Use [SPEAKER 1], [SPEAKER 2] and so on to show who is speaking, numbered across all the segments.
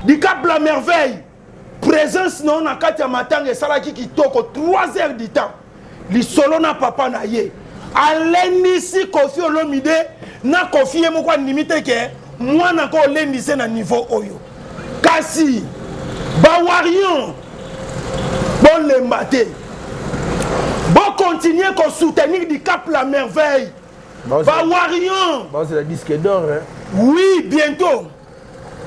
[SPEAKER 1] Dicap la merveille, présence na yo na kati ya matanga esalaki kitoko 3 heures du temps. Lisolo na papa na ye alendisi Koffi Olomide na Koffi ye moko andimi te ke mwana ko olendise na niveau oyo. Kasi ba warrion bolemba te, bo continuer ko soutenir Dicap la merveille. Ba warrion
[SPEAKER 2] bazela disque d'or hein?
[SPEAKER 1] Oui, bientôt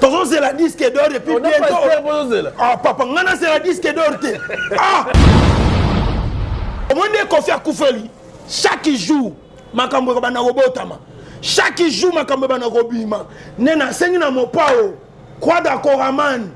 [SPEAKER 1] tozozela disque d'or et puis bientôt. Ah papa, nga nazela disque d'or te. Ah, omoni nde Koffi akufeli chaque jour makambo ekobanda kobotama, chaque jour makambo ebanda kobima. Nde nasengi na Mopao Kwada Koraman,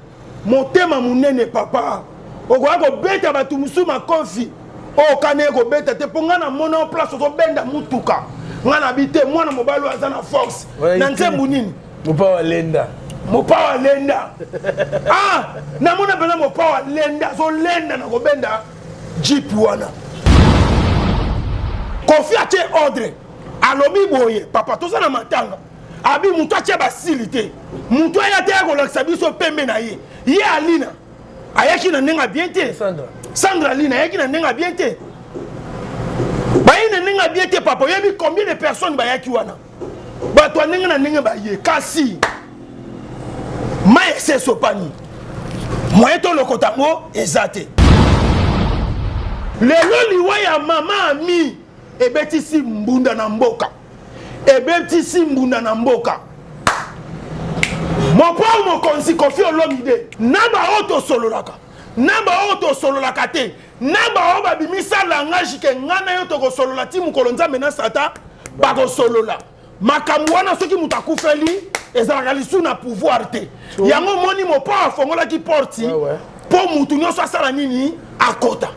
[SPEAKER 1] motema monene papa, okoya kobeta bato mosusu makofi oyo okana ye kobeta te, mpo ngai namona yo place ozobenda mutuka, ngai nabi te mwana mobali oyo aza na force na nzembo nini.
[SPEAKER 2] Mopao alenda,
[SPEAKER 1] Mopao alenda. Ah, namona mpenza Mopao alenda, azolenda na kobenda jeep wana. Koffi atie ordre, alobi boye papa, toza na matanga, abi moto atia basili te, moto aya te ya kolakisa biso pembe na ye. Ye Alina ayaki na ndenge bien te, Sandra Alina ayaki na ndenge bien te, baye na ndenge bien te. Papa, oyebi combien de personnes bayaki wana? Bato ya ndenge na ndenge baye, kasi mai esi esopani, moyen tolokota yango eza te. Lelo liwa ya mama Ami ebetisi mbunda na mboka, ebetisi mbunda na mboka. Mopao mokonzi Koffi Olomide na baoyo tosololaka, na baoyo tosololaka te, na baoyo babimisa langage ke ngai na yo tokosolola ti mokolo Nzambe na Satan bakosolola. Makambo wana soki moto akufeli ezalaka lisu na pouvoir te. Yango omoni Mopao afongolaki porte mpo mutu nyonso asala nini, akota.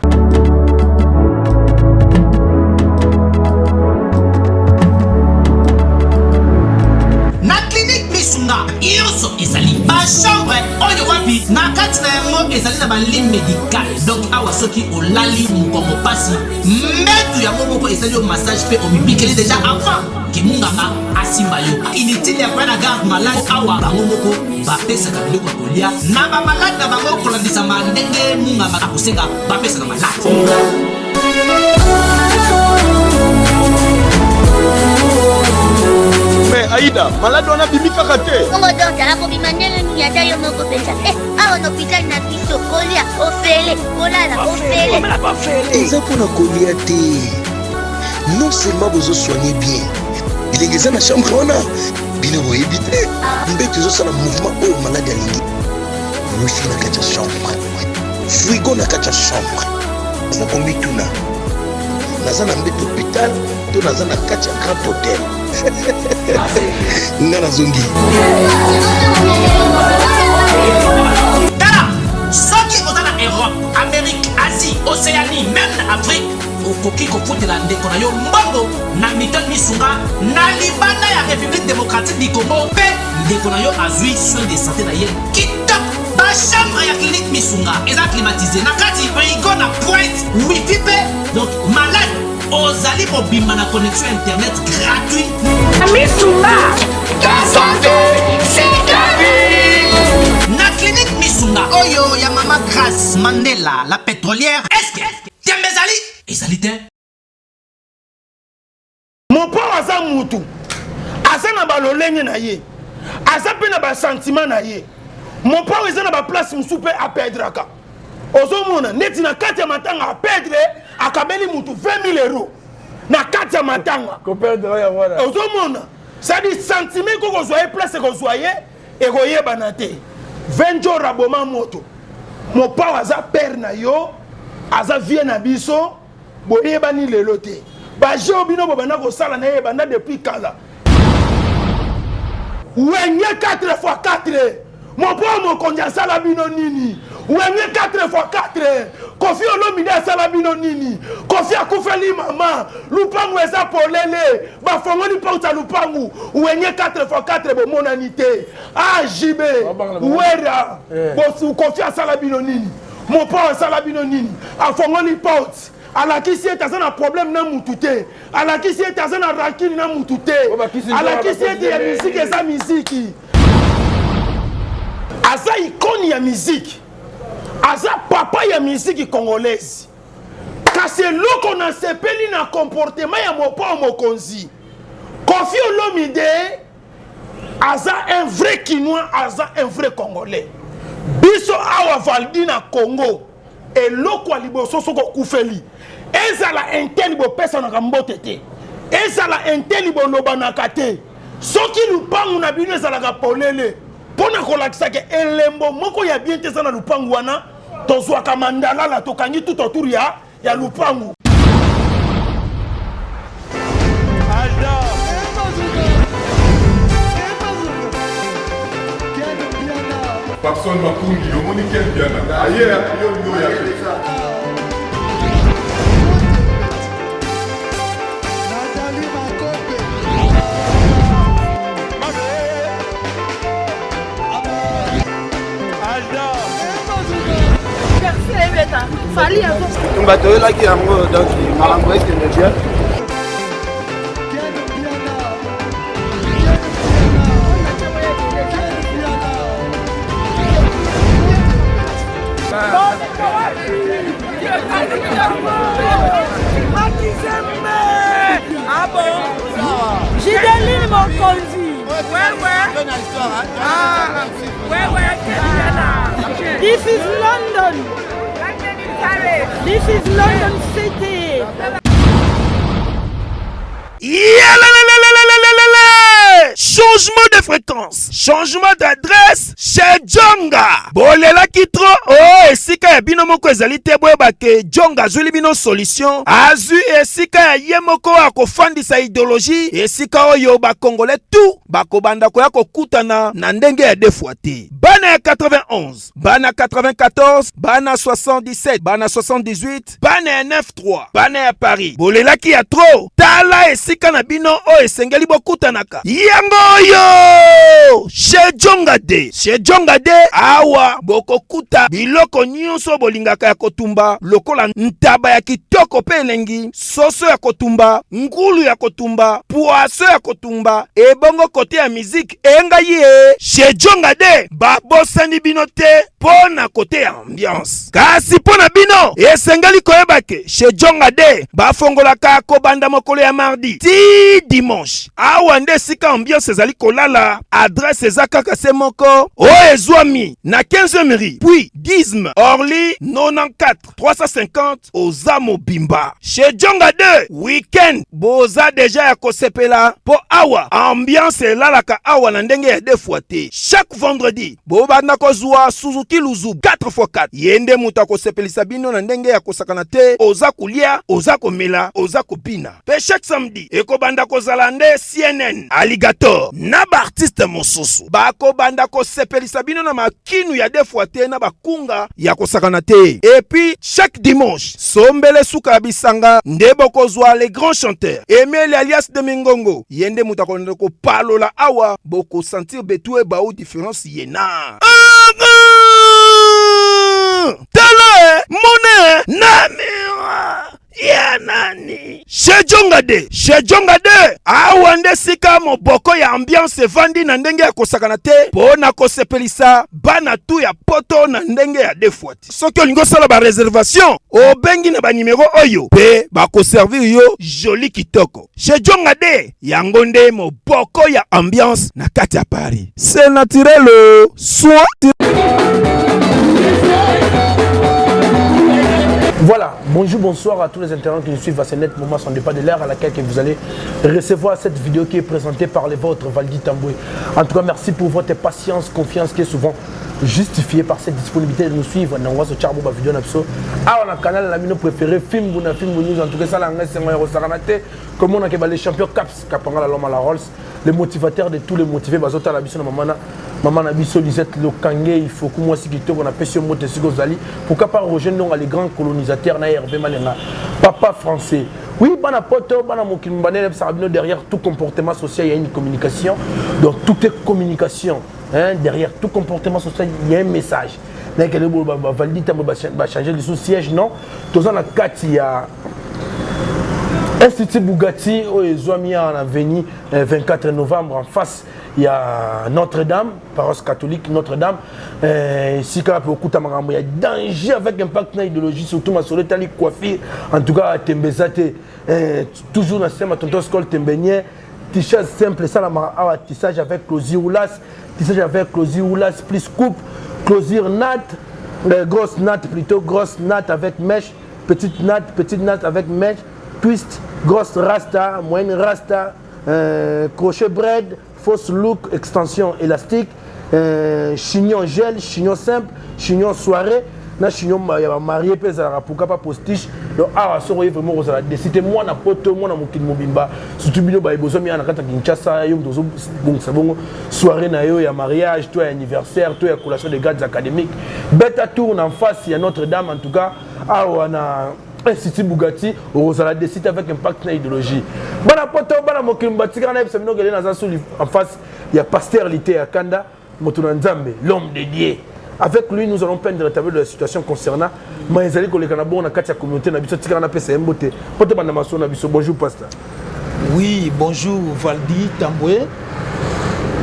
[SPEAKER 3] Na clinique Misunga nyonso ezali bachambre oyo wapi na kati na yango ezali na balit médical. Donc awa soki olali mokongo pasi, mbetu yango moko esali yo massage mpe omibikeli deja avant ke munganga asimba yo. Inutile ya koya na garde malade, awa bango moko bapesaka biloko ya kolia na bamalade na bango kolandisama ndenge munganga akosenga bapesa na malade.
[SPEAKER 4] Mais Aïda, malade wana abimi kaka te.
[SPEAKER 5] Bongo docteur akobima ndenge nini ata yo moko mpenza? Eh, awa na hôpital na biso kolia ofele, kolala ofele.
[SPEAKER 6] Eza mpona kolia te. Non seulement bozo soigner bien, bilenge eza na chambre wana, bino boyebi te, mbeto ezosala mouvement oyo malade alingi. Wifi na kati ya chambre, frigo na kati ya chambre. Naza komituna, naza na mbeto hôpital to naza na kati ya grand hôtel? Nga nazongi.
[SPEAKER 3] Tala, soki oza na Europe, Amérique, Asie, Océanie, même na Afrique, okoki kofutela ndeko na yo mbongo na Mutuelle Misunga na libanda ya République démocratique du Congo, mpe ndeko na yo azwi soin de santé na ye kitoko. Bachambre ya clinique Misunga eza climatisé, na kati frigo na pointe, wifi mpe donc malade ozali kobima na connexion internet gratuit.
[SPEAKER 7] Misunga, ta santé, c'est ta vie.
[SPEAKER 3] Na clinique Misunga oyo ya mama Grace Mandela la pétrolière, est-ce que tembe ezali ezali te?
[SPEAKER 1] Mopao aza mutu, aza na balolenge na ye, aza mpe na basentiment na ye. Mopao eza na baplace mosusu mpe apedraka. Ozomona neti na kati ya matanga apedre, akabeli mutu 20 000 euros na kati ya matanga. Ozomona cestadi sentiment eko kozwa ye place, ekozwa ye ekoyebana te. 20 jours aboma moto. Mopao aza père na yo, aza vie na biso, boyebani lelo te. Baje bino bobanda kosala na ye ebanda depuis kala. Wenge 4x4, Mopao mokonzi asala bino nini? Wenge 4x4, Koffi Olomide asala bino nini? Koffi akufeli mama, lupangu eza polele, bafongoli porte ya lupangu. Wenge 4x4 bomonani te. Ah, JB Wera, Koffi asala bino nini? Mopao asala bino nini? Afongoli porte, alakisi ete aza na problème na mutu te, alakisi ete aza na rancune na mutu te, alakisi ete ya miziki eza miziki. Aza Aza icone ya musique, aza papa ya musique congolaise. Kasi eloko nasepeli na comportement ya Mopao Mokonzi, Koffi Olomide aza un vrai Kinois, aza un vrai Congolais. Biso awa Valdi na Congo, eloko ya liboso soki okufeli, ezala inteli bopesanaka mbote te, ezala inteli bolobanaka te. Soki lupangu na bino ezalaka polele mpo na kolakisa ke elembo moko ya bien te eza na lupangu wana, tozwaka mandalala tokangi tout autour ya lupangu.
[SPEAKER 8] Papson Makungi, omoni Ken Mpiana aye yo olingi oya te.
[SPEAKER 4] Tumba toyelaki yango donc makambo ekende bien.
[SPEAKER 9] Gideline Mokonzi. This is London. This is London City.
[SPEAKER 10] Yalalalalalalalala! Changement de fréquence, changement d'adresse chez Djonga. Bolelaki trop oh esika ya bino moko ezali te, boyeba ke Djonga azwili bino solution, azwi esika ya ye moko akofandisa idéologie, esika oyo ba Congolais tout bakobanda koya kokutana na ndenge ya deux fois te. Bana ya 91, bana 94, bana 77, bana 78, bana ya 9-3, bana ya Paris, bolelaki ya trop. Tala esika na bino oyo esengeli bokutanaka yango oyo chez Djonga de. Chez Djonga de awa bokokuta biloko nyonso bolingaka ya kotumba, lokola ntaba ya kitoko pe elengi, soso ya kotumba, ngulu ya kotumba, poisson ya kotumba. Ebongo kote ya musique engai ye chez Djonga de babosani bino te mpo na kote ya ambiance. Kasi mpo na bino esengeli koyeba ke chez Djonga de bafongolaka kobanda mokolo ya mardi ti dimanche. Awa nde esika ambiance ezali kolala. Adresse eza kaka se moko oyo ezwami na 15e rue puis 10 Orly 94 350 oza mobimba. Chez Djonga 2 week-end boza deja ya kosepela po awa ambiance elalaka awa na ndenge ya deux fois te. Chaque vendredi bobanda kozwa Suzuki Luzu 4x4, ye nde moto akosepelisa bino na ndenge ya kosakana te. Oza kolia, oza komela, oza kobina. Pe chaque samedi ekobanda kozala nde CNN, Alligator na ba artiste mosusu bakobanda kosepelisa bino na makinu ya deux fois te na bakunga ya kosakana te. Et puis chaque dimanche sombele suka ya bisanga nde bokozwa les grands chanteurs Emeli alias de Mingongo, ye nde moto akolanda kopalola awa, bokosentir betu ebau différence ye na tala mone na mira ya nani. Chez Djonga de, chez Djonga de, awa nde sika moboko ya ambiance evandi na ndenge ya kosakana te mpo na kosepelisa bana tu ya poto na ndenge ya deux fois te. Soki olingi osala ba reservation, obengi na ba numero oyo pe bakoservir yo joli kitoko. Chez Djonga de, yango nde moboko ya ambiance na kati ya Paris. C'est naturel, soin.
[SPEAKER 2] Voilà, bonjour, bonsoir à tous les internautes qui nous suivent à ce net moment, sans départ de l'heure à laquelle que vous allez recevoir cette vidéo qui est présentée par les vôtres, Valdi Tamboué. En tout cas, merci pour votre patience, confiance qui est souvent justifiée par cette disponibilité de nous suivre. Dans ce charbon, vidéo, ah, on a canal, la mino préférée, Fimbu, na Fimbu News, en tout cas, ça, la c'est comme on a les champions Caps, Kapanga, l'homme à la Rolls, les motivateurs de tous les motivés, Bazota, la biso, maman, maman na biso Lisette Lokange, il faut que moi si kitoko na pesi mbote siko zali. Pourquoi pas Roger Ndonga, les grands colonisateurs na Hervé Malenga, papa français. Oui, bana poto, bana mokili mbanene, sarabino derrière tout comportement social, il y a une communication. Donc tout est communication. Hein, derrière tout comportement social, il y a un message. Na kele bo ba valide tambo ba changer le sous siège non. Toza na kati ya Institut Bugatti oyo ezwami awa na avenue 24 novembre en face. ya Notre-Dame, paroisse catholique Notre-Dame. Euh, esika mpe okuta makambo ya danger avec impact na idéologie, surtout masolo etali coiffure. En tout cas, tembe eza te. Euh, toujours na système ya tonton Skol Tembenien, tissage simple esalamaka awa, tissage avec closure oulas, tissage avec closure oulas plus coupe, closure natte, euh, grosse natte plutôt, grosse natte avec mèche, petite natte, petite natte avec mèche, twist, grosse rasta, moyenne rasta, euh, crochet bread, fausse look, extension élastique, euh, chignon gel, chignon simple, chignon soirée, na chignon ya bamarie mpe ezalaka, pourquoi pas postiche. Donc awa soki oye vraiment kozala desi te, mwana poto, mwana mokili mobimba, surtout bino baye bozwami awa na kati ya Kinshasa, yo moto ozobongisa bongo soirée na yo ya mariage to ya anniversaire to ya collation de grades académiques, beta tour na face ya Notre-Dame. En tout cas awa na Institut Bugatti, okozala décide avec impact na idéologie. Bana poto, bana mokili, batikaka na yebisa bino kele naza sous en face ya pasteur Lite ya Kanda, moto na Nzambe, l'homme de Dieu. Avec lui, nous allons peindre la table de la situation concernant ma ezali koleka na bongo na kati ya communauté na biso. Tikaka napesa ye mbote mpo tobanda masolo na biso. Bonjour pasteur.
[SPEAKER 11] Oui, bonjour Valdi Tambwe.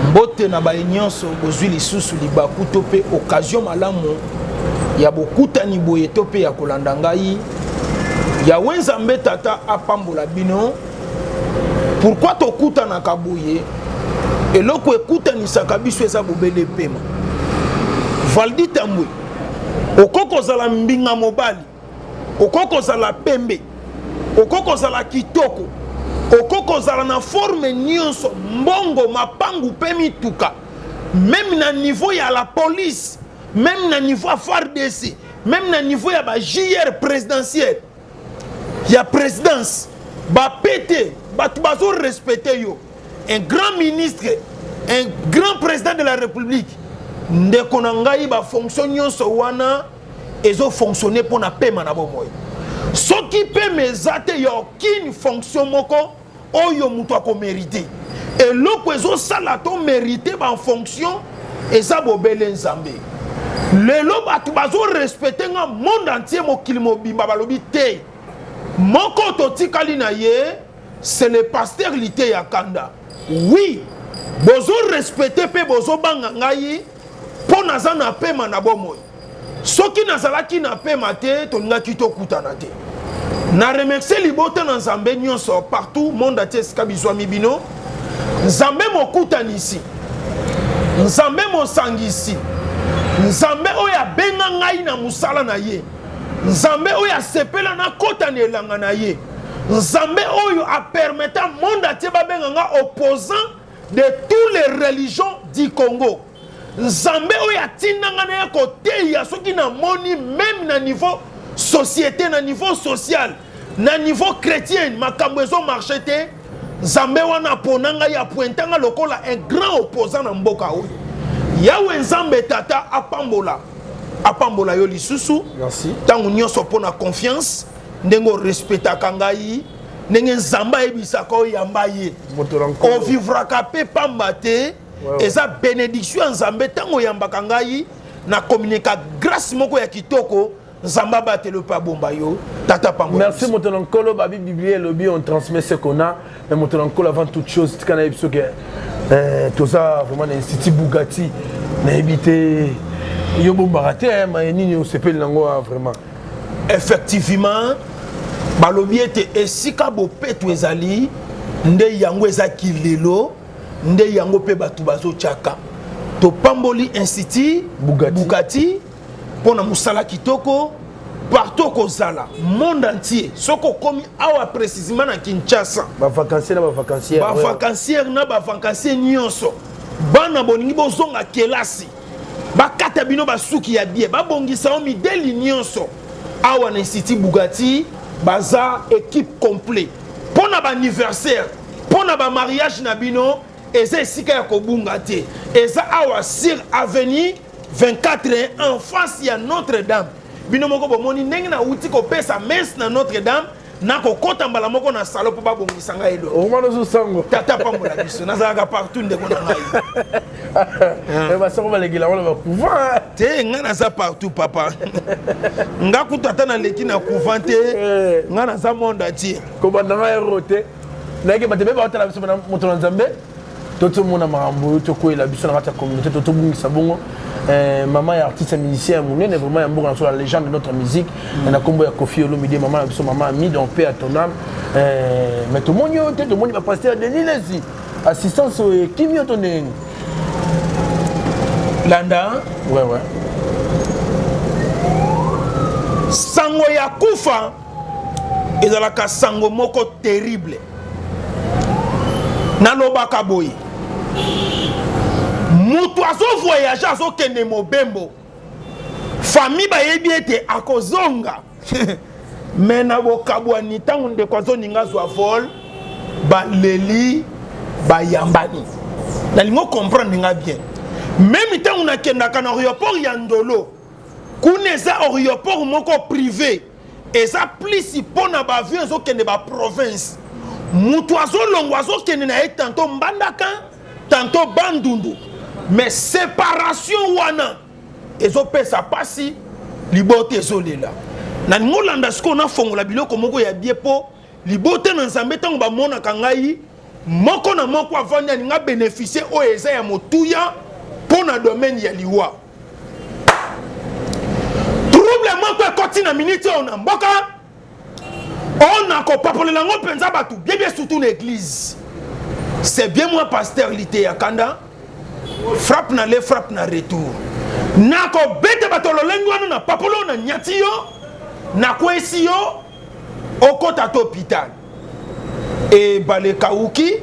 [SPEAKER 11] Mbote na baye nyonso bozwi lisusu libaku to mpe occasion malamu ya bokutani boye to mpe ya kolanda ngai. Yawe Nzambe Tata apambola bino. Pourquoi tokutanaka boye? Eloko ekutanisaka biso eza bobele pema. Valdi Tambwe, okoki kozala mbinga mobali, okoki kozala pembe, okoki kozala kitoko, okoki kozala na forme nyonso, mbongo, mapangu mpe mituka, meme na niveau ya la police, meme na niveau ya FARDC, meme na niveau ya ba JR présidentielle ya présidence, bapete bato bazo respecte yo, un grand ministre, un grand président de la république. Ndeko na ngai, bafonction nyonso wana ezofonctionne mpo na pema na bomoi. Soki pema eza te, ya aucune fonction moko oyo moto akomerite. Eloko ezosala to merite bafonction eza bobele Nzambe. Lelo bato bazorespecte nga monde entier, mokili mobimba balobi te moko totikali na ye, c'est le pasteur Lite ya Kanda. Oui, bozo respecte mpe bozobanga ngai mpo naza na pema na bomoi. Soki nazalaki na pema te, tolingaki tokutana te. Na remercie libota na Nzambe nyonso partout monde entier esika bizwami bino. Nzambe mokutanisi, Nzambe mosangisi, Nzambe oyo abenga ngai na mosala na ye, Nzambe oyo asepela nakota na elanga na ye, Nzambe oyo apermeta monde entier babenga nga opposant de tous les religions du Congo, Nzambe oyo atinda nga na ye koteya. Soki namoni meme na niveau société, na niveau social, na niveau chrétien, makambo ezomarche te, Nzambe wana apona ngai, apointa nga lokola un grand opposant na mboka oyo. Yawe Nzambe Tata apambola, apambola yo lisusu ntango nyonso mpo na confiance, ndenge orespectaka ngai, ndenge Nzambe ayebisaka oyamba ye, ovivraka mpe pamba te. Eza bénédiction ya Nzambe ntango oyambaka ngai na communika grâce moko ya kitoko. Nzambe abatela mpe abomba yo, Tata pambola.
[SPEAKER 2] Merci moto na Nkolo. Babi Biblia elobi on transmet ce qu'on a. Mais moto na Nkolo, avant toute chose, tika nayebi soki eh, toza vraiment na Institut Bugatti. Nayebi te yo bombaka te maye nini osepeli nango vraiment.
[SPEAKER 11] Effectivement, balobi ete esika bopeto ezali nde yango eza kilelo, nde yango mpe bato bazotyaka. Topamboli Institut Bugatti, Bugatti mpo na mosala kitoko partout okozala monde entier. Soki okomi awa précisément na Kinshasa,
[SPEAKER 2] bavacancier na bavacancière,
[SPEAKER 11] bavacancière na bavacancier nyonso, bana bolingi bozonga kelasi, bakata bino basuki ya bie, babongisa yo mideli nyonso, awa na Institut Bugatti baza équipe complet mpo na baanniversaire, mpo na bamariage na bino. Eza esika ya kobunga te, eza awa sur avenue 24 en face ya Notre Dame. Bino moko bomoni ndenge nauti kopesa messe na Notre Dame, nakokɔta mbala moko na salon mpo babongisa ngai
[SPEAKER 2] elongo.
[SPEAKER 11] Tata pambola biso. Nazalaka partout, ndeko na
[SPEAKER 2] ngai. Basango balekela wana bacouvent.
[SPEAKER 11] Te, ngai naza partout papa. Nga kutu ata naleki na couvent te, ngai naza monde entier.
[SPEAKER 2] Kobanda ngai ero te, nayaki bato mpe baotala biso. Moto na Nzambe. Totomona makambo oyo tokweyela biso na kati ya communauté, totobungisa bongo eh, maman ya artiste musicien ya monene vraiment ya mboka na biso, la légende de notre musique, na nkombo ya Koffi Olomide, mama na biso, mama Ami, donc paix à ton âme. Eh, mais tomoni oyo te, tomoni bapasteur Denis Lesi, assistance oyo ekimi yo to ndenge nini?
[SPEAKER 1] Landa.
[SPEAKER 2] Ouais.
[SPEAKER 1] Sango ya kufa ezalaka sango moko terrible. Nalobaka boye, moto azovoyage, azokende mobembo, famille bayebi ete akozonga, me na bokabwani, ntango ndeko azoninga azwa vol, baleli, bayambani. Nalingi ocomprendre nga bien. Meme ntango nakendaka na aéroport ya Ndolo, kuna eza aéroport moko privé, eza plus mpo na baavion ezokende baprovince. Moto azolongwa, azokende na ye tantôt Mbandaka, tantôt Bandundu, mais séparation wana ezopesa mpasi, libota ezolela. Nalingi olanda sikoyo, nafongola biloko moko ya bie mpo libota na Nzambe, ntango bamonaka ngai moko na moko avandi, alinga bénéficie oyo eza ya motuya mpo na domaine ya liwa. Trouble moko ekoti na miniti oyo na mboka oyo, nakopapolela yango mpenza bato bien bien, surtout na église. C'est bien moi, pasteur Liteya Kanda, frappe na le frappe na retour. Nakobeta bato lolenge wana na papolo oyo, na nyati yo, nakwesi yo, okota to hôpital, ebale ekauki,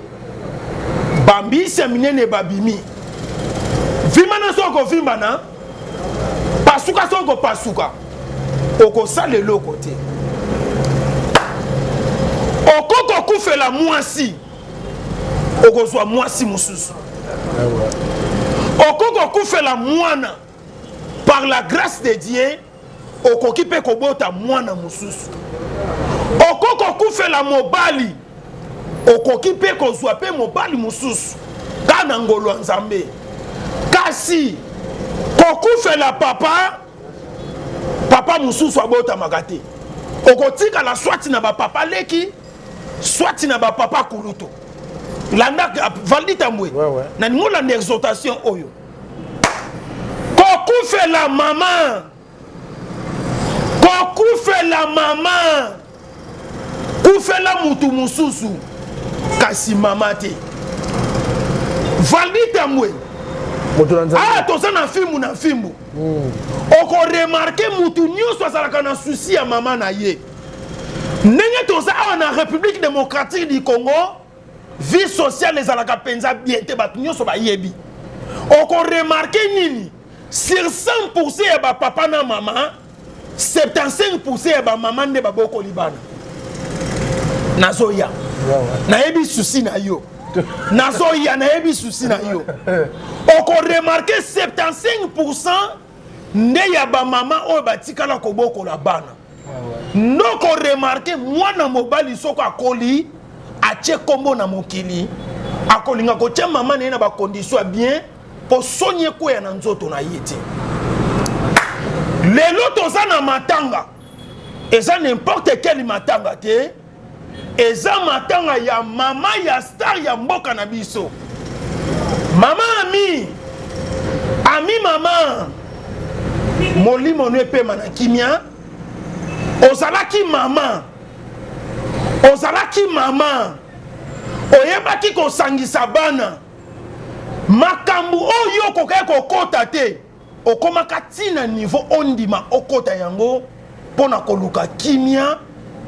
[SPEAKER 1] bambisi ya minene babimi, vimbana so okovimbana, pasuka so okopasuka, okosala eloko te. Okoki kokufela mwasi, okozwa mwasi mosusu. Okoki kokufela mwana, par la grâce de Dieu okoki mpe kobota mwana mosusu. Okoki kokufela mobali, okoki mpe kozwa mpe mobali mosusu, kaka na ngolu ya Nzambe. Kasi kokufela papa, papa mosusu abotamaka te. Okotikala swati na bapapa leki, swati na bapapa kulutu. Landa Valdi Tambwe.
[SPEAKER 2] Ouais.
[SPEAKER 1] Nalingi olanda exhortation oyo. Kokufela mama, kokufela mama, kufela mutu mosusu, kasi mama te. Valdi Tambwe,
[SPEAKER 2] ah,
[SPEAKER 1] toza na fimbu na fimbu. Okoremarquer mutu nyonso azalaka na souci ya mama na ye. Ndenge toza awa na République démocratique du Congo, vie sociale ezalaka mpenza bien te, bato nyonso bayebi. Okoremarquer nini? Sur 100 ya bapapa na mama, 75 ya bamama nde babokoli bana. Nazoya, nayebi souci na yo, nazoya, nayebi souci na yo. Okoremarquer 75 nde ya bamama oyo batikala kobokola bana. Ndoko remarquer, mwana mobali soko akoli, atie nkombo na mokili, akolinga kotia mama na ye na bacondition ya bien mpo soni ekweya na nzoto na ye te. Lelo toza na matanga, eza n'importe quel matanga te, eza matanga ya mama ya star ya mboka na biso, mama Ami. Ami mama, molimo no epema na kimia. Ozalaki mama, ozalaki mama, oyebaki kosangisa bana. Makambo oyo okokaki kokota te, okomaka ntina niveau ondima okota yango mpo na koluka kimia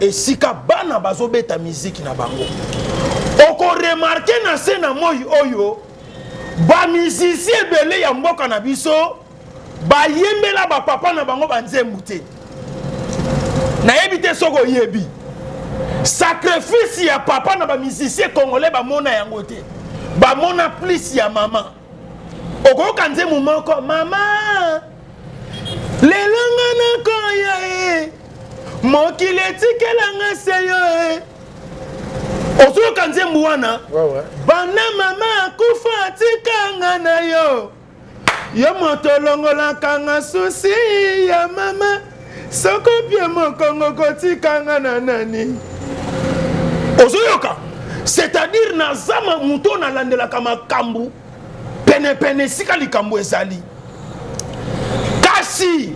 [SPEAKER 1] esika bana bazobeta miziki na bango. Okoremarquer na se na moi oyo, bamizisi ebele ya mboka na biso bayembela bapapa na bango banzembu te. Nayebi te soki oyebi sacrifice ya papa na bamusicien congolais, bamona yango te, bamona plus ya mama. Okoyoka nzembo moko, mama lelo nga nakoya e, mokili etikelanga se yo e. Ozoyoka nzembo wana, bana mama akufa atikanga na yo, yo moto olongolaka nga souci ya mama, soko pie mokongo kotikanga na nani. Ozoyoka. C'est-à-dire naza moto oyo nalandelaka makambo penepene esika likambo ezali. Kasi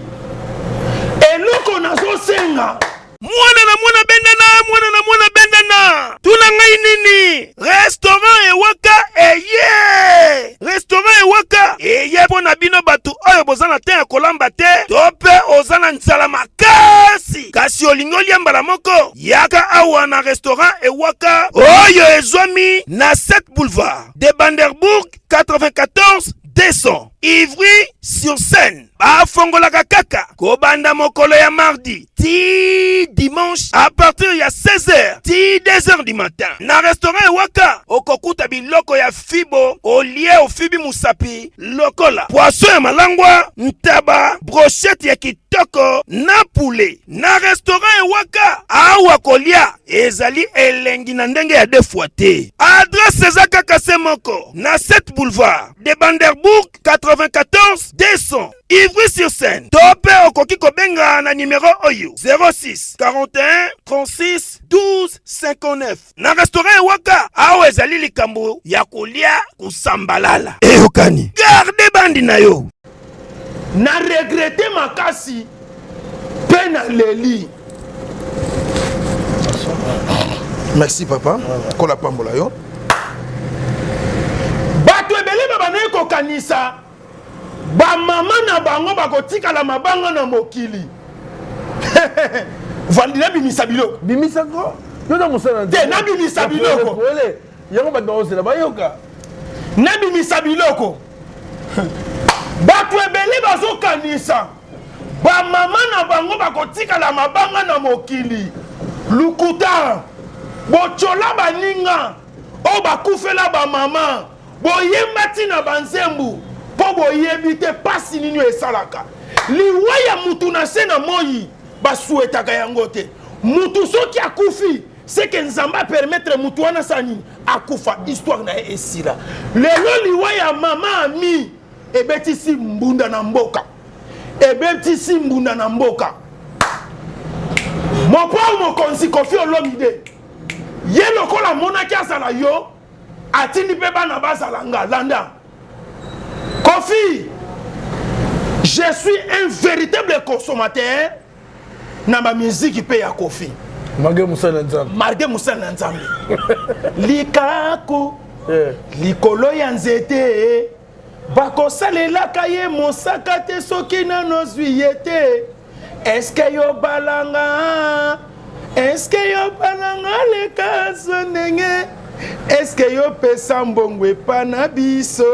[SPEAKER 1] eloko nazosenga
[SPEAKER 10] Mwana na mwana bendana, mwana na mwana bendana. Tuna ngai nini? Restaurant Ewaka eye! Restaurant Ewaka eye mpo na bino bato oyo boza na temps ya kolamba te to mpe oza na nzala makasi kasi olingi olia mbala moko. Yaka awa na restaurant Ewaka oyo ezwami na 7 boulevard de Banderbourg 94 200 Ivry sur Seine. Bafongolaka kaka kobanda mokolo ya mardi ti dimanche à partir ya 16h ti 2h du matin. Na restaurant Ewaka okokuta biloko ya fibo olie ofibi musapi lokola poisson ya malangwa, ntaba, brochette ya kitoko na poulet. Na restaurant Ewaka awa kolia ezali elengi na ndenge ya deux fois te. Adresse eza kaka se moko na 7 boulevard de Banderbourg 94 200 Ivry-sur-Seine. To mpe okoki kobenga na nimero oyo 06 41 36 12 59. Na restaurant Ewaka awa ezali likambo ya kolia kosambalala. Eyokani. Garde bandi na yo.
[SPEAKER 1] Na regrette makasi mpe na leli. Merci papa. Kola pambola yo. Bato ebele babandaki kokanisa bamama na bango bakotikala mabanga na mokili. Valdi nabimisa biloko.
[SPEAKER 2] Bimisa ko? Yo na mosala
[SPEAKER 1] te nabimisa biloko.
[SPEAKER 2] Yango bato bakozela bayoka.
[SPEAKER 1] Nabimisa biloko. Bato ebele bazokanisa bamama na bango bakotikala mabanga na mokili. Lukuta, botyola baninga oyo bakufela bamama, boyemba ntina banzembu mpo boyebi te mpasi nini oyo esalaka liwa ya mutu na se na moi. Basuetaka yango te. Mutu soki akufi seke Nzambe apermettre mutu wana asala nini? Akufa, histoire na ye esila. Lelo liwa ya mama Ami ebetisi mbunda na mboka, ebetisi mbunda na mboka. Mopao mokonzi Koffi Olomide ye lokola amonaki azala yo, atindi mpe bana bazala nga. Landa Koffi, je suis un véritable consommateur na ba musique mpe ya Koffi.
[SPEAKER 2] Malgré mosali na Nzambe.
[SPEAKER 1] Malgré mosali na Nzambe. Likaku likolo ya nzete bakosalelaka ye mosaka te soki nano ozwi ye te. Eske yo balanga, eske yo balanga leka zo ndenge, eske yo pesa mbongo epa na biso,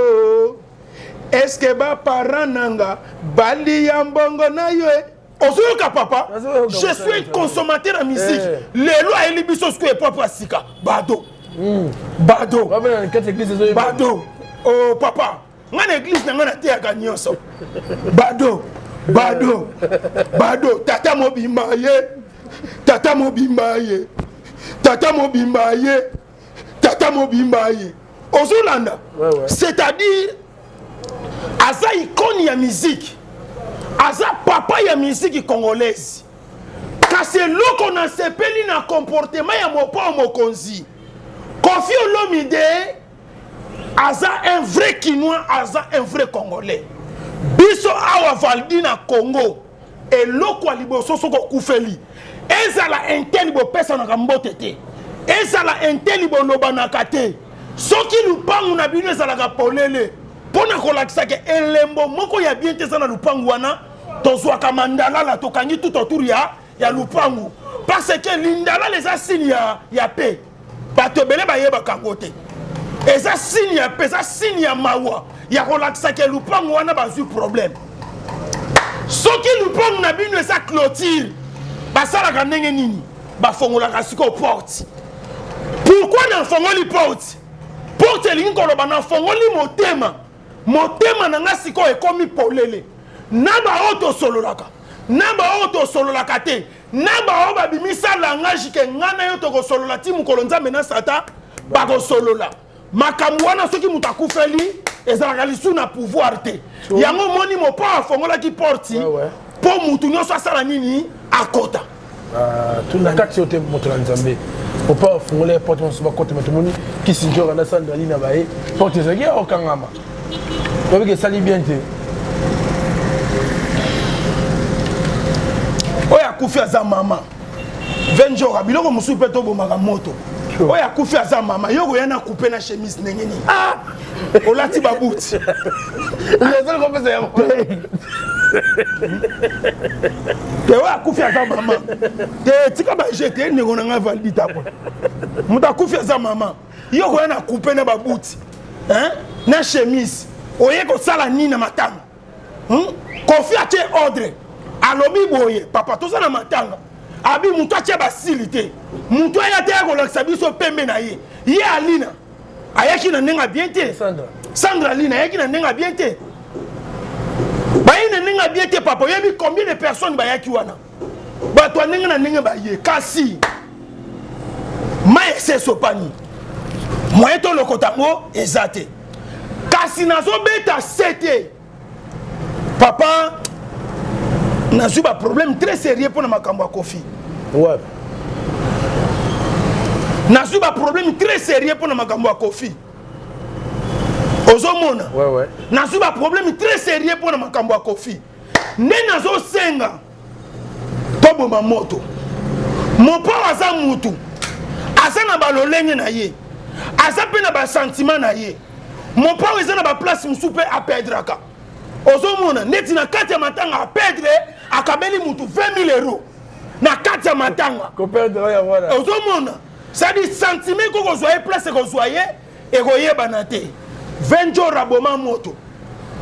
[SPEAKER 1] eske ba parents nanga balia mbongo na yo e? Ozoyoka papa, je suis un consommateur ya musique. Lelo ayeli biso sikoyo epopo ya sika bado bado bado. Oh papa, nga na église na nga nateyaka nyonso bado bado bado. Tata mobimba ye, tata mobimba ye, tata mobimba ye, tata mobimba ye. Ozolanda, c'est-à-dire aza icône ya musique, aza papa ya musique congolaise. Kasi eloko nasepeli na comportement ya mopao mokonzi Koffi Olomide, aza un vrai Kinois, aza un vrai Congolais. Biso awa Valdi na Congo, eloko ya liboso soki okufeli, ezala inteli bopesanaka mbote te, ezala inteli bolobanaka te. Soki lupangu na bino ezalaka polele mpo na kolakisa ke elembo moko ya bien te eza na lupangu wana, tozwaka mandalala tokangi tout autour ya lupangu, parce que lindalala eza signe ya paix. Bato ebele bayebaka yango te. Eza signe ya paix, eza signe ya mawa ya kolakisa ke lupangu wana bazwi problème. Soki lupangu na bino eza clôture, basalaka ndenge nini? Bafongolaka sikoyo porte. Pourquoi nafongoli porte? Porte elingi koloba nafongoli motema. Motema na nga sikoyo ekomi polele. Na baoyo tosololaka, na baoyo tosololaka te, na baoyo babimisa langage ke nga na yo tokosolola ti mokolo Nzambe na Satan bakosolola. Makambo wana soki moto akufeli ezalaka lisu na pouvoir te. Yango omoni mopao afongolaki porte mpo mutu nyonso asala nini? Akota.
[SPEAKER 2] Na kati yo te moto na Nzambe. Opa afungola ye porte mosusu bakota me tomoni kisinjora na sandra lina baye porte ezalaki ya kokangama. Oyebi ke esali bien te.
[SPEAKER 1] Oyo akufi aza mama. Venjora biloko mosusu mpe tobomaka moto. Oyo akufi aza mama yo koya na coupe na chemise ndenge nini? Ah! Olati babuti.
[SPEAKER 2] Raison kopesa yango.
[SPEAKER 1] Te oyo akufi aza mama. Te tika ba jeu te ndeko na ngai Valdi Tambwe. Moto akufi aza mama. Yo koya na coupe na babuti. Hein? Na chemise. Oye kosala nini na matanga? Hmm? Kofi atie ordre. Alobi boye papa toza na matanga. Abi moto atie basili te. Moto aya te akolakisa biso pembe na ye. Ye Alina ayaki na ndenge ya bien te.
[SPEAKER 2] Sandra.
[SPEAKER 1] Sandra Alina ayaki na ndenge ya bien te. Baye na ndenge ya bien te papa oyebi combien de personnes bayaki wana? Bato ya ndenge na ndenge baye kasi mai esi esopani moyen tolokota yango eza te kasi nazobeta sete papa nazwi baproblème très sérieux mpo na makambo ya kofi
[SPEAKER 2] ouais.
[SPEAKER 1] nazwi baproblème très sérieux mpo na makambo ya kofi ozomona
[SPEAKER 2] ouais, ouais.
[SPEAKER 1] nazwi baproblème très sérieux mpo na makambo ya kofi nde nazosenga toboma moto mopao aza mutu aza na balolenge na ye aza mpe na basentiment na ye mopao eza na baplace mosusu mpe apedraka ozomona neti na kati ya matanga apedre akabeli mutu 20 000 euro na kati ya matanga ozomona cestadi sentiment ekoki kozwa ye place ekozwa ye ekoyebana te venjor aboma moto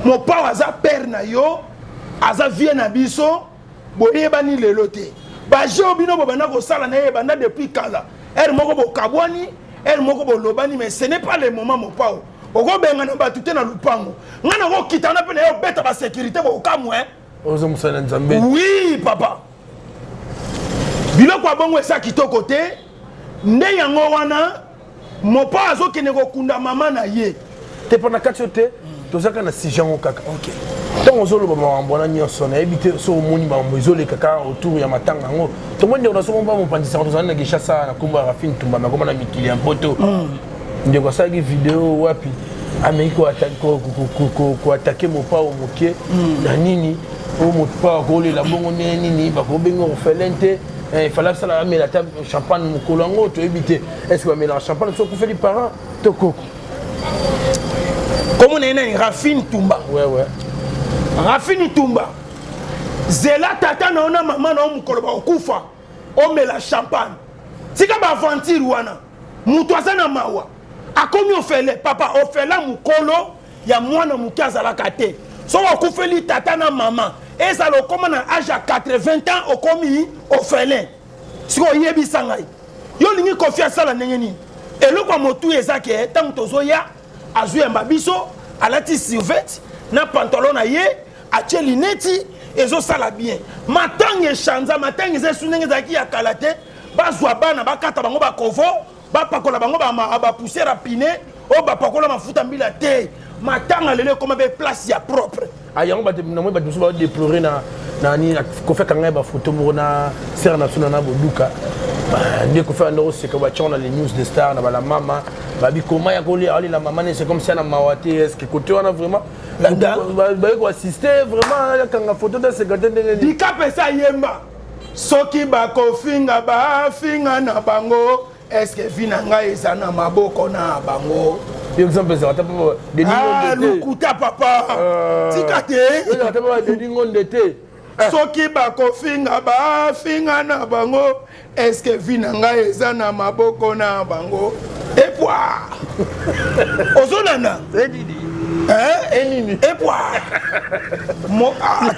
[SPEAKER 1] mopao aza père na yo aza vie na biso boyebani lelo te bajeu bino bobanda kosala na ye ebanda depuis kala heure moko bokabwani heure moko bolobani mais ce n'est pas le moment mopao okobengana bato te na lupango ngai nakokitana mpe na ye obeta basécurité bokamwe
[SPEAKER 2] oza mosali na nzambe
[SPEAKER 1] oui papa biloko ya bongo eza kitoko te nde yango wana Mopao azokende kokunda mama na ye.
[SPEAKER 2] Te mpo na kati yo te toza kaka na sujet yango kaka ntango ozoloba makambo wana nyonso nayebi te soki omoni makambo ezoleka kaka autour ya matanga yango tomoni ndeko na soko mba mopanzi sango tozali na kinshasa na nkombo ya rafine tumba makoma na mikili ya mpoto mm. ndeko asalaki video wapi ameki koatake mopao moke mm. na nini oyo mopao akolela bongo ndenge nini bakobenga orphelin te eh, fallait asala amela ata champagne mokolo yango toyebi te est ce que bamelaka champagne soki okufeli parent to koko
[SPEAKER 1] komona ye nani rafine tumba
[SPEAKER 2] ouais, ouais.
[SPEAKER 1] rafine tumba zela tata na yo na mama na yo mokolo bakokufa omela champagne tika baaventure wana moto aza na mawa akomi ofele papa ofela mokolo ya mwana moke azalaka te soki okufeli tata na mama ezala okoma na age ya 80 ans okomi orphelin sikoyo oyebisa ngai yo olingi kofi asala ndenge nini eloko ya motuya eza ke ntango tozoya azwi yamba biso alati survete na pantalon na ye atie lineti ezosala bien matanga echanza matanga eza esu ndenge ezalaki ya kala te bazwa bana bakata bango bakovo bapakola bango bapoussière ya pine oyo bapakola mafuta mbila te matanga lelo ekoma mpe place ya propre
[SPEAKER 2] ah, yango bato namoni bato mosusu badeplore na nani kofi akanga ye bafoto moko na sere na suna na boduka nde kofi anda koseka batyango na les news de star na bala mama babi koma ya kolia alela mama ne c'est comme si ana mawa te est ce que côté wana vraiment baye koassiste vraiment akanga foto te aseka te ndenge
[SPEAKER 1] nini dikapesa ayemba soki bakofinga bafinga na bango eske vi na ngai eza na maboko na bango
[SPEAKER 2] exemple ezalaka ta
[SPEAKER 1] ah, lokuta papa euh, tika
[SPEAKER 2] te dedi ngonde te
[SPEAKER 1] eh. soki bakofinga bafinga na bango eske vi na ngai eza na maboko na bango epwa ozolanda epwa ah,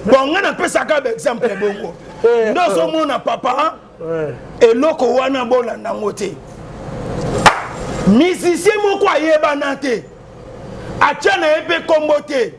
[SPEAKER 1] bon ngai napesaka baexemple bongo eh. nde ozomona papa eloko wana bolanda yango te musicien moko ayebana te atya na ye mpe nkombo te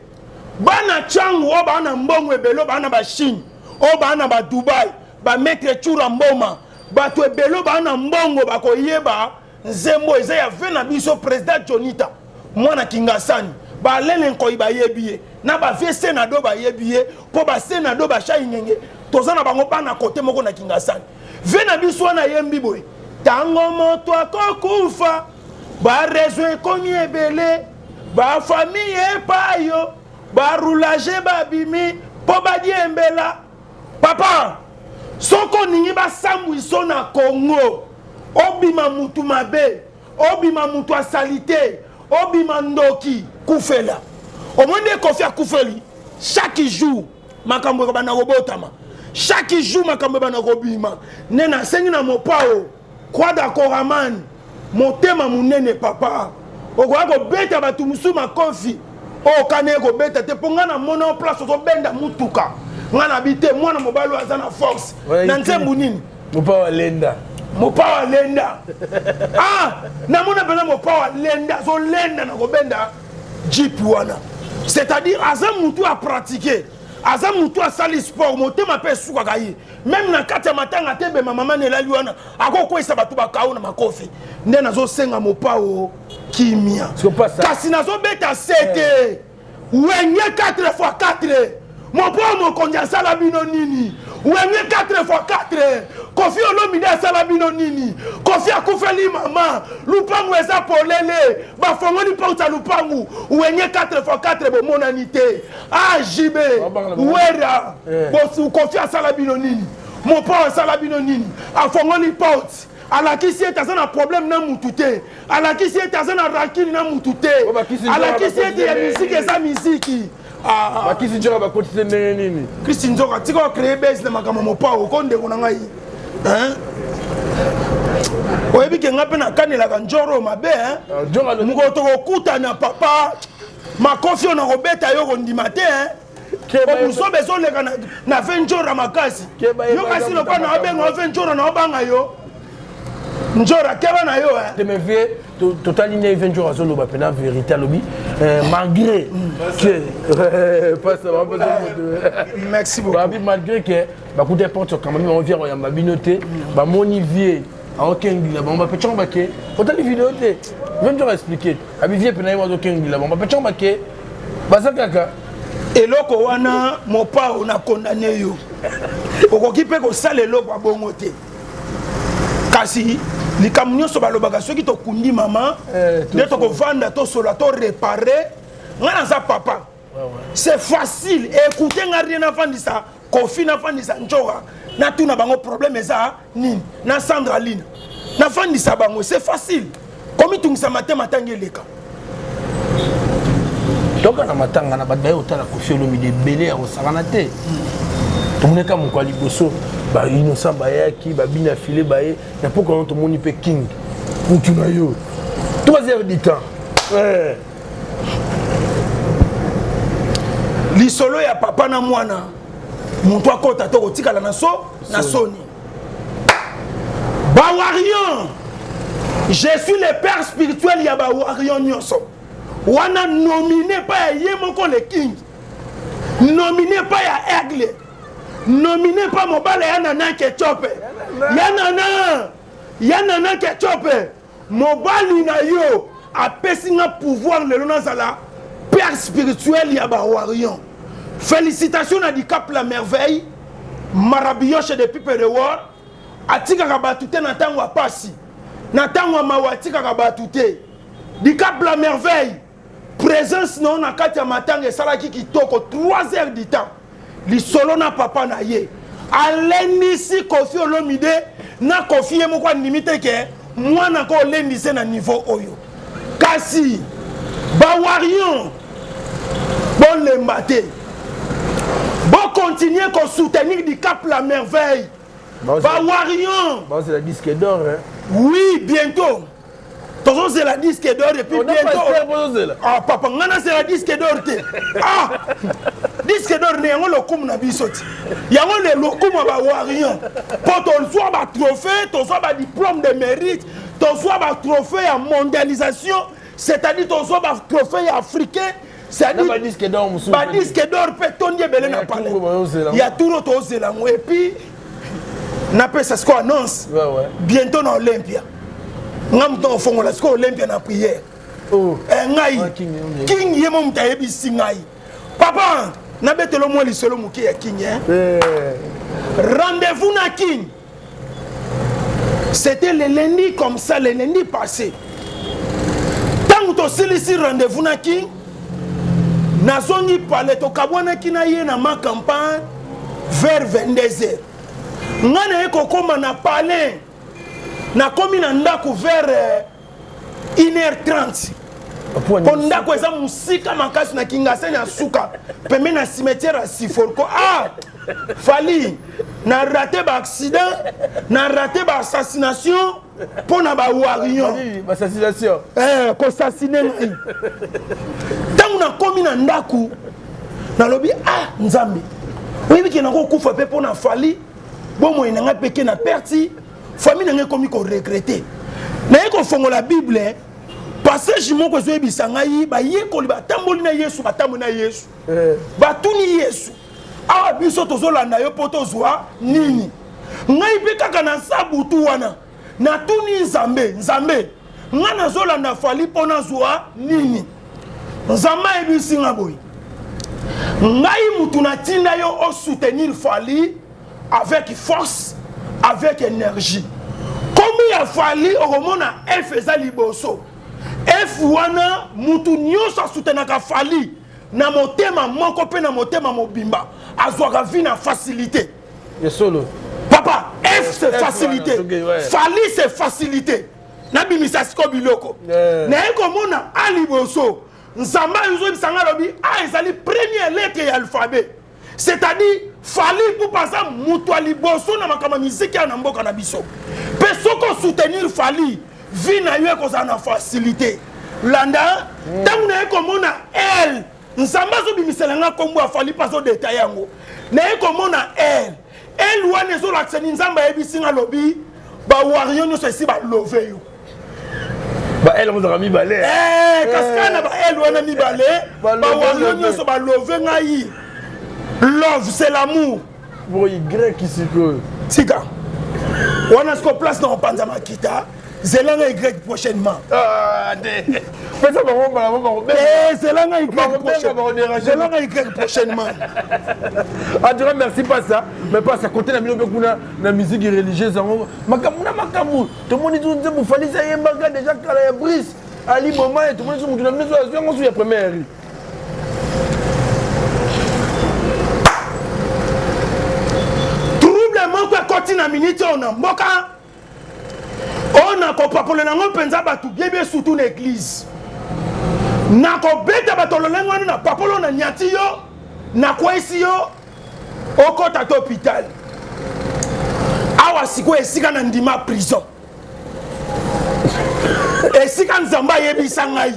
[SPEAKER 1] bana cangu oyo baa na mbongo ebele oyo baa na bachine oyo baa na badubai bamaitre cura mboma bato ebele oyo baa na mbongo bakoyeba nzembo eza ya ve na biso président jonita mwana kingasani balele nkoi bayebi ye na bavie senado bayebi ye mpo basenado bashai ngenge toza na bango bana kote moko na kingasani ve na biso wana ayembi boye Ntango moto akokufa, barezo ekomi ebele, bafamille epayo, baroulage babimi mpo badiembela. Papa, soki oningi basambwiso na Congo, obima mutu mabe, obima mutu ya salite, obima ndoki, kufela. Omoni nde Koffi akufeli chaque jour makambo ekobanda kobotama, chaque jour makambo ebanda kobima. Nde nasengi na Mopao Quadra Koraman, motema monene papa, okoya kobeta bato mosusu makofi oyo okani ye kobeta te, mpo ngai namona yo place ozobenda motuka, ngai nabi te mwana mobali oyo aza na force na nzembo nini.
[SPEAKER 2] Mopao alenda,
[SPEAKER 1] Mopao alenda. Ah, namona mpenza Mopao alenda, azolenda na kobenda jeep wana, c'est-à-dire aza mutu apratike, aza mutu asali sport, motema mpe esukaka ye meme na kati ya matanga te. Bema mama na elali wana akokweyisa bato bakao na makofi. Nde nazosenga Mopao kimia, kasi nazobeta sete Wenge 4 x 4. Mopao mokonzi asala bino nini? Wenge 4 x 4. Koffi Olomide asala bino nini? Koffi akufeli mama, lupangu eza polele, bafongoli porte ya lupangu. Wenge 4 x 4 bomonani te. Ah, JB Wera, Koffi asala bino nini? Mopao asala bino nini? Afongoli porte, alakisi ete aza na problème na mutu te, alakisi ete aza na rancune na mutu te, alakisi ete ya miziki eza miziki.
[SPEAKER 2] Bakisi nzoka bakotisi ndenge nini?
[SPEAKER 1] Kristi nzoka tika ocreye base na makambo Mopao ko ndeko na ngai. Oyebi ke ngai mpe nakanelaka njoro mabe mokolo tokokutana papa, makofi oyo nakobeta yo kondima te. Obuzoba ezoleka na ve njora makasi. Yo kasi lokola na obenga ove njora na obanga yo njora, keba na yo.
[SPEAKER 2] Te mais vie totali ndenge ve njora azoloba mpena vérité, alobi malgré que
[SPEAKER 1] merci beaucoup,
[SPEAKER 2] malgré que bakuta porte okamba bango, vie koyamba bino te, bamoni vie aokengila bango bapecango bake. Otali video te, ve njora expliqué, abi vie mpena ye azokengila bango bapecango bake, baza kaka
[SPEAKER 1] eloko wana. Mopao na kondane yo, okoki mpe kosala eloko ya bongo te, kasi likambo nyonso balobaka, soki tokundi mama nde tokovanda tosola torepare. Ngai naza papa, c'est facile. Écoute nga, rien, nafandisa Koffi, nafandisa Njora, natuna bango problème eza nini, na Sandra Lina, nafandisa bango, c'est facile. Komitungisa matema ntango eleka.
[SPEAKER 2] Toka na matanga na bato baye kotala Koffi Olomide ebele ya kosakana te. Tomonaka moko ya liboso, bainnocent bayaki, babina file baye na mpoka wana. Tomoni mpe King mutu na yo 3 heures du temps.
[SPEAKER 1] Lisolo ya papa na mwana, moto akɔta to kotikala na so na soni. Bawarion, je suis le père spirituel ya bawarion nyonso wana, nominé pa ya ye moko le King, nominé pa ya Aigle, nominé pa mobala ya Nana Ketchup, ya Nana, ya Nana Ketchup. Mobali na yo apesi nga pouvoir lelo nazala père spirituel ya bawarion. Félicitation na Dicap la Merveille, Marabiyoche de Pipe de War. Atikaka bato te na ntango ya pasi, na ntango ya mawa, atikaka bato te. Dicap la Merveille, présence na yo na kati ya matanga esalaki kitoko. 3 heures du temps, lisolo na papa na ye alendisi Koffi Olomide, na Koffi ye moko andimi te ke mwana ko olendise na niveau oyo. Kasi bawarion, bolemba te, bokontinue kosoutenir Dicap la Merveille. Bawarion
[SPEAKER 2] bazela disque d'or, hein?
[SPEAKER 1] Oui, bientôt tozozela disque d'or et puis bientôt. Ah papa, nga nazela disque d'or te. Ah, disque d'or ne yango lokumu na biso ti, yango le lokumu ya bawarion, mpo tozwa batrophée, tozwa badiplôme de mérite, tozwa batrophée ya mondialisation, c'est-à-dire tozwa batrophée ya africain, c'est-à-dire
[SPEAKER 2] badisque d'or mosusu.
[SPEAKER 1] Badisque d'or mpe tondi ebele na palais ya turo, tozela yango. Et puis napesa sikoyo annonce, bientôt na Olympia, nga moto nakofongola sikoyo Olympia na prière. Ngai King ye mo moto ayebisi ngai, papa, nabetelo mwa lisolo moke ya King. Rendez-vous na King. C'était le lundi comme ça, le lundi passé. Ntango tosilisi rendez-vous na King, nazongi palais, tokabwanaki na ye na ma campagne vers 22h. Ngai naye kokoma na palais, nakomi na ndako vers 1h30. mpo ndako eza mosika makasi na kingasani ya suka pembeni na cimetière ya siforco. Ah, Fally na rate ba accident, na rate ba assassination mpo na ba warrior eh, kosasine ngai. Ntango nakomi na ndako nalobi, ah Nzambe, oyebi ke nakokufa mpe mpo na Fally, bomoi na ngai mpe ke na perti, famille na ngai ekomi koregrete. Naye kofongola Bible, passage moko ezoyebisa ngai bayekoli batamboli na Yesu, batamboli na Yesu, batuni Yesu, awa biso tozolanda yo mpo tozwa nini? Ngai mpe kaka na nsa butu wana natuni Nzambe, Nzambe, ngai nazolanda Fally mpo nazwa nini? Nzambe ayebisi nga boye, ngai mutu natinda yo osoutenir Fally avec force, avec énergie. Kombo ya Fally okomona F eza liboso. F wana, mutu nyonso asoutenaka Fally na motema moko mpe na motema mobimba azwaka vie na facilité.
[SPEAKER 2] Ya solo.
[SPEAKER 1] Papa, F c'est facilité, Fally c'est facilité. Nabimisa siko biloko, naye komona a liboso. Nzambe azoyebisa ngai, alobi a ezali première lettre ya alphabet, c'est-à-dire Fally Ipupa aza moto ya liboso na makambo ya miziki ya na mboka na biso, mpe soki osoutenir Fally, vie na yo ekozala na facilité. Landa, ntango naye komona l, Nzambe azobimisela nga nkombo ya Fally mpe azodetaye yango. Naye komona l, l wana ezolakisa ni Nzambe ayebisi nga, alobi bawario nyonso esi balove yo.
[SPEAKER 2] Ba L ozalaka mibale.
[SPEAKER 1] Eh, kasi kaka na ba L wana mibale, bawario nyonso balove ngai. Love, c'est l'amour.
[SPEAKER 2] Bon, Y sikoyo?
[SPEAKER 1] Tika wana sikoyo, place na kopanza makita, zelanga Y prochainement.
[SPEAKER 2] Pesa bango mbala moko.
[SPEAKER 1] Zelanga Y, zelanga Y prochainement.
[SPEAKER 2] En tout cas, merci Pasa. Mais Pasa, côté na bino mpe kuna na musique religieuse yango, makambo na makambo, tomoni tu nzembo Fally ayembaka déjà kala ya Brice Ali Boma, tomoni so motu na bino so azwi yango so ya première ri.
[SPEAKER 1] Trouble moko ekoti na miniti oyo na mboka oyo, nakopakolela yango mpenza bato biebie, surtout na église. Nakobeta bato lolenge wana na papolo, na nyati yo, nakweyisi yo, okota to hôpital. Awa sikoyo esika na ndima prison, esika Nzambe ayebisa ngai,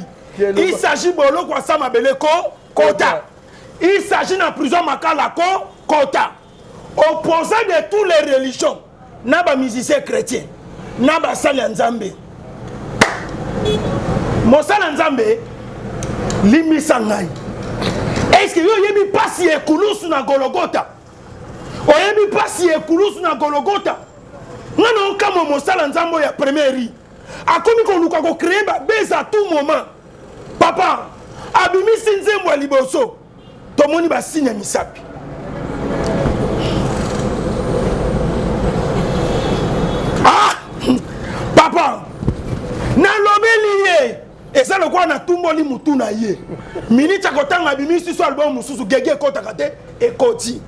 [SPEAKER 1] il s'agit boloko asa mabele ko kota, il s'agit na prison Makala ko kota. Opposant de tous les religions, na bamusicien chrétien, na basali ya Nzambe, mosala ya Nzambe, limbisa ngai, est-ce yo oyebi mpasi ya ekulusu na Gologota? Oyebi mpasi ya ekulusu na Gologota? Nga na okamwa, mosala Nzambe oyo ya première ri akomi koluka kocréer babese à tout moment. Papa, abimisi nzembo ya liboso, tomoni basigne ya misapi. Ah papa, nalobeli ye, eza lokola natumboli mutu na ye. Miniti ya kotanga, abimisi so album mosusu, gege ekɔtaka te, ekoti.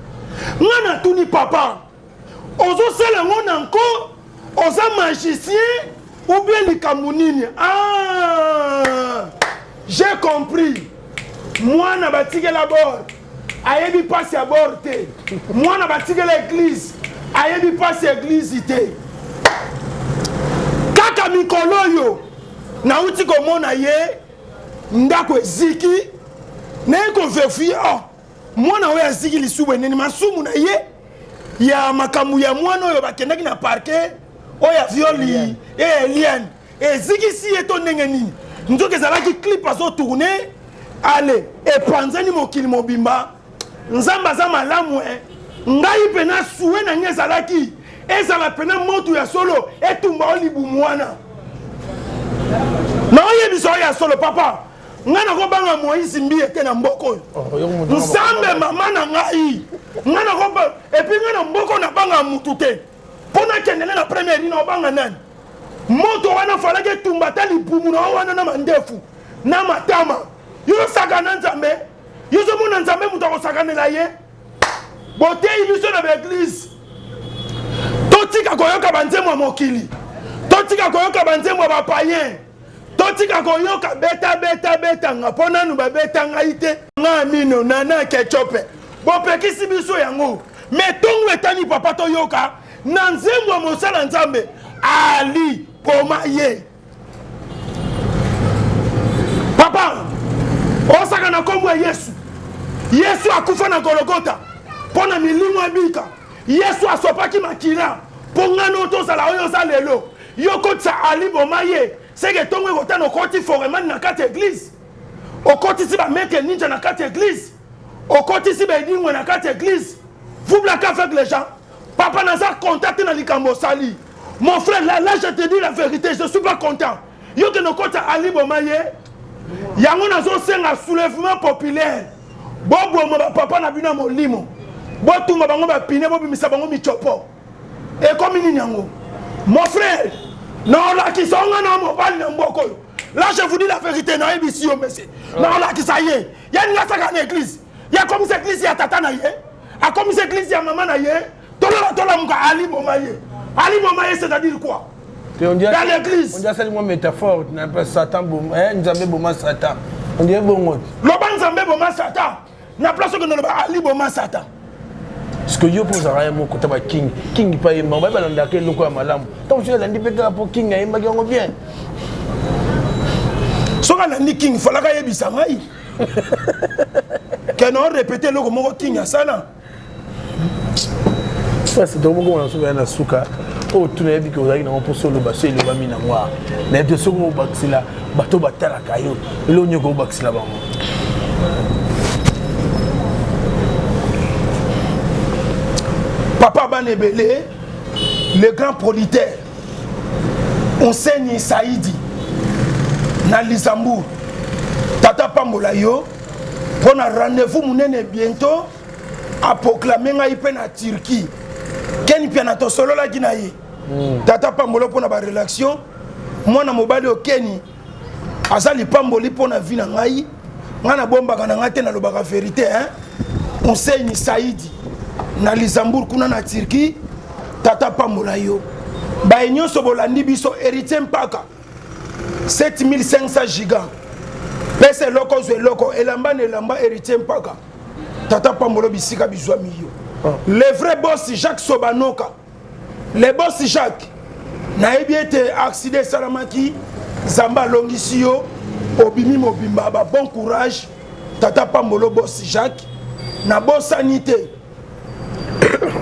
[SPEAKER 1] Nga natuni papa, ozosala yango na nko, oza magicien ou bien likambo nini? Ah, j'ai compris, mwana batikela bord ayebi mpasi ya bord te, mwana batikela église ayebi mpasi ya église te. Kaka mikolo oyo nauti komona ye, ndako eziki, naye kovérifier, oh, mwana oyo aziki lisumu enene, masumu na ye ya makambo ya mwana oyo bakendaki na parquet oyo ya violi e Eliane ezikisi ye to ndenge nini? Nzoki ezalaki clip azotourne, ale epanzani mokili mobimba. Nzambe aza malamu e. Ngai mpena suwe na ngai ezalaki ezala mpena moto ya solo etumba o libumu wana. Naoyebisa oyo ya solo, papa, ngai nakobanga Moïse Mbiye te na mboka oyo. Nzambe mama na ngai, ngai nakoba. Et puis ngai na mboka oyo nabanga mutu te. Mpo nakendele na première na obanga nani? Moto wana falaki etumba ata libumu na yo wana na mandefu na matama. Yo osaka na Nzambe, yo ozomona Nzambe moto akosakanela ye. Boteyi biso na baeglize totika koyoka banzembo ya mokili, totika koyoka banzembo ya bapayen, totika koyoka beta beta beta nga mpo nanu babeta ngai te nga mino nana kechope bopekisi biso yango me ntongo etani papa toyoka na nzembo ya mosala nzambe ali poma ye papa osaka na nkombo ya yesu yesu akufa na gologota mpo na milimo ebika yesu asopaki makila mpo ngano tozala oyo oza lelo yo kotisa ali boma ye seke ntongo ekotana okoti foremani na kati ya eglize okotisi bamaitre ninja na kati ya eglize okotisi baedingwe na kati ya eglize vous blaguez avec les gens papa naza content te na likambo osali mon frère là, là je te dis la vérité je suis pas content yo kende okota ali boma ye yango nazosenga soulèvement populaire boboma bapapa na bino ya molimo botumba bango bapine bobimisa bango micopo ekomi nini yango mon frère naolakisa onga na mobali na mboka oyo là je vous dis la vérité nayebisi yo monsieur naolakisa ye ye ninga asaka na église ye akomisa église ya tata na ye akomisa église ya mama na ye tolala tolamuka ali boma ye ali boma ye c'est-à-dire quoi
[SPEAKER 2] dans
[SPEAKER 1] l'église
[SPEAKER 2] on dit asali mwa métaphore na satan boma eh, nzambe boma satan on dirait bongo
[SPEAKER 1] loba nzambe boma satan na place okende loba ali boma satan
[SPEAKER 2] parce que yo mpo ozalaka ye moko ta baking king mpe ayemba baye balandaka eloko ya malamu ntango soki alandi mpe kaka mpo king ayembaki yango bien
[SPEAKER 1] soki alandi king falaka ayebisa ngai kene orepete eloko moko king asala
[SPEAKER 2] Pasi tokomokoma na suka ya na suka oyo tuna yebi ke ozalaki nango mposa oloba so elobami nango awa nayebi te soki obakisela bato batalaka yo eloko nini okobakisela bango
[SPEAKER 1] papa bana ebele le grand producteur onseni saidi na luxembourg tata pambola yo mpo na rendez-vous monene bientôt aproklame ngai mpe na turquie ken mpiana tosololaki na ye mm. tata pambolo mpo na barelation mwana mobali oyo keni aza lipamboli mpo na vi na ngai ngai nabombaka na ngai te nalobaka verité hein? Hussein Saidi na Luxembourg kuna na Turquie tata pambola yo baye nyonso bolandi biso héritier mpaka 7500 giga pesa eloko ozwa eloko elamba na elamba héritier mpaka tata pambolo bisika bizwami yo ah. le vrai boss jacques sobanoka le boss jacques nayebi ete accident esalamaki nzambe alongisi yo obimi mobimba ba bon courage tata pambolo boss jacques nabosani te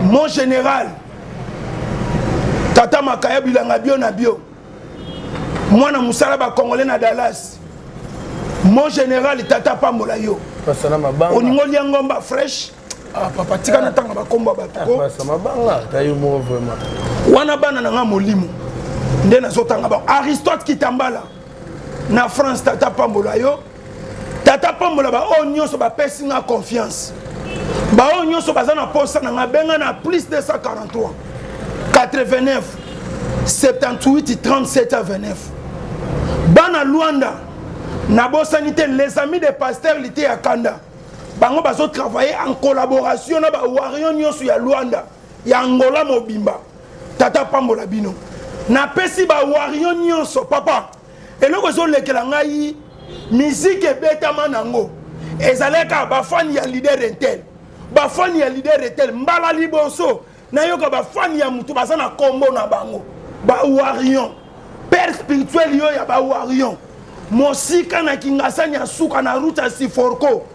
[SPEAKER 1] mon général tata makaya bilanga bio na bio mwana mosala bacongolais na dallas mon général tata pambola yo olingi olia ngomba fresh ah, papa tika natanga bakombo ya bato ko wana bana na nga molimo nde nazotanga bango aristote kitambala na france tata pambola yo tata pambola baoyo nyonso bapesi nga confiance baoyo nyonso baza na posa na nga benga na plus 243 89 78 37 29 bana luanda nabosani te les amis de pasteur lite ya kanda bango bazo travailler en collaboration na ba warrior nyonso ya luanda ya angola mobimba tata pambola bino napesi ba warrior nyonso papa eloko ezolekela ngai miziki ebetama nango ezalaki kaka bafani ya leader intel bafani ya leader intel mbala liboso nayoka bafani ya motu baza na kombo na bango bawarion père spirituel yo ya bawarion mosika na kingasani ya suka na route ya siforco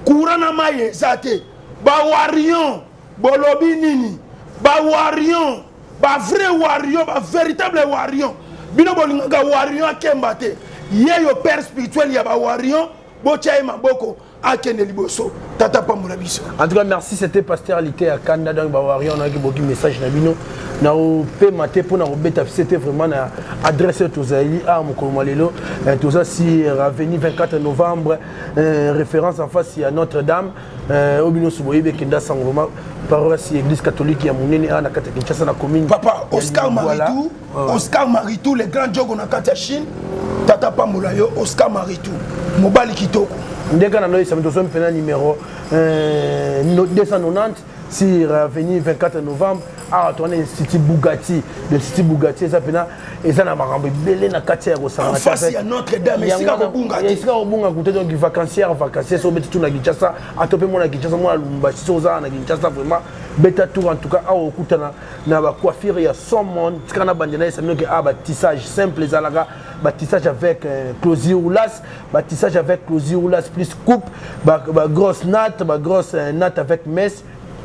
[SPEAKER 1] courant na mai eza te bawarion bolobi nini bawarion ba vrai warrior ba véritable warrior bino bolingaka warrior akemba te ye yo père spirituel ya ba warrior botya ye maboko. Akende liboso. Tata pambola biso.
[SPEAKER 2] En tout cas, merci. C'était Pasteur Lité à Kanda. Donc, Bawari, on a beaucoup de messages. Na bino. Na opema te pona kobeta. C'était vraiment na adresse tozali a mokolo mwa lelo. Toza si avenue 24 novembre, référence en face ya Notre-Dame. Oyo bino nyonso boyebi ekenda sango vraiment paroisse église catholique ya monene awa na kati ya Kinshasa na commune.
[SPEAKER 1] Papa Oscar Maritou, Oscar Maritou, le grand jogo na kati ya Chine. Tata pambola yo Oscar Maritou, mobali kitoko.
[SPEAKER 2] Ndenge na noyisa tozwa mpena numéro 290 sur avenue 24 novembre. Awa towana institut Bugatti. L'institut Bugatti eza mpena eza na makambo ebele na kati ya kosanga.
[SPEAKER 1] En face ya Notre-Dame, esika kobunga te.
[SPEAKER 2] Esika kobunga kute. Donc vacancière, vacancière, so obeti tour na Kinshasa, ato mpe mona Kinshasa, mona Lubumbashi, so ozala na Kinshasa, vraiment beta tour. En tout cas, awa okutana na bacoiffure ya somon. Tika na bandela yesa minoke awa batissage simple ezalaka, batissage avec closure ou lace, batissage avec closure ou lace plus coupe, ba grosse natte, ba grosse natte avec mèche,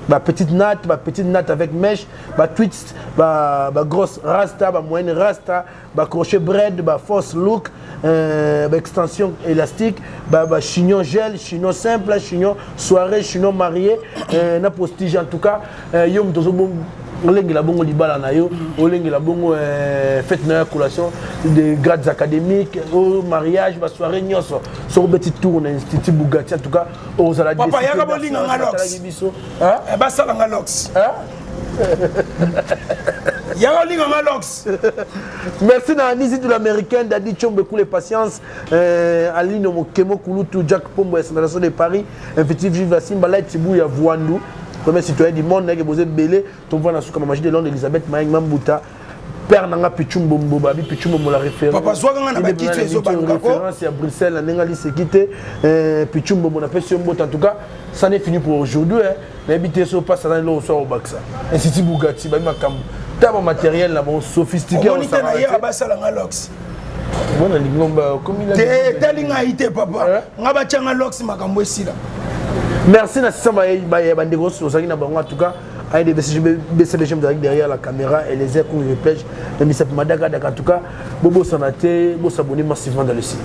[SPEAKER 2] ba petite natte, ba petite natte avec mèche, ba twist, ba grosse rasta, ba moyenne rasta, ba crochet braid, ba fausse look, ba extension élastique, ba chignon gel, chignon simple, chignon soirée, chignon marié, na postige. En tout cas, yo moto olengela bongo libala na yo, olengela bongo fête na yo, collation de grades académiques, au mariage, basoirée nyonso, soki obeti tour na institut Bugatti, en tout cas ozala.
[SPEAKER 1] Papa, yaka bolinga nga locks.
[SPEAKER 2] Biso.
[SPEAKER 1] Basala nga locks. Yaka olinga nga locks.
[SPEAKER 2] Merci na Anisi de l'américaine, Dadi Chombe Koule Patience, Aline Mokemo Kulutu, Jack Pombo ya Fédération de Paris, Effectif Vive la Simba Light Tibou ya Voandou, premier citoyen du monde, nake boze belé, tomva na suka Mamaji de Londres, Elisabeth Mayeng Mambuta, père nanga Pichu Mbombo, babi Pichu Mbombo la référence.
[SPEAKER 1] Papa, zwaka nga na bakiti ezobaluka ko.
[SPEAKER 2] Référence ya Bruxelles, na ndenge aliseki te, Pichu Mbombo napesi yo mbote. En tout cas, ça n'est fini pour aujourd'hui, hein. Nayebi te so mpasi aza eloko so akobakisa. Institut Bugatti, babi makambo ta bamatériel na bango sophistiqué.
[SPEAKER 1] Omoni te na ye abasala nga locks.
[SPEAKER 2] Bona lingomba okomi.
[SPEAKER 1] Te, etali ngai te papa, nga batianga locks, makambo esila.
[SPEAKER 2] Merci na sisa bandeko nyonso tozalaki na bango. En tout cas, ADBCBG mozalaki derrière la caméra, Eliezer Kungu Plege na misapi madagadaka. En tout cas, bobosana te bosabonner massivement dans le site.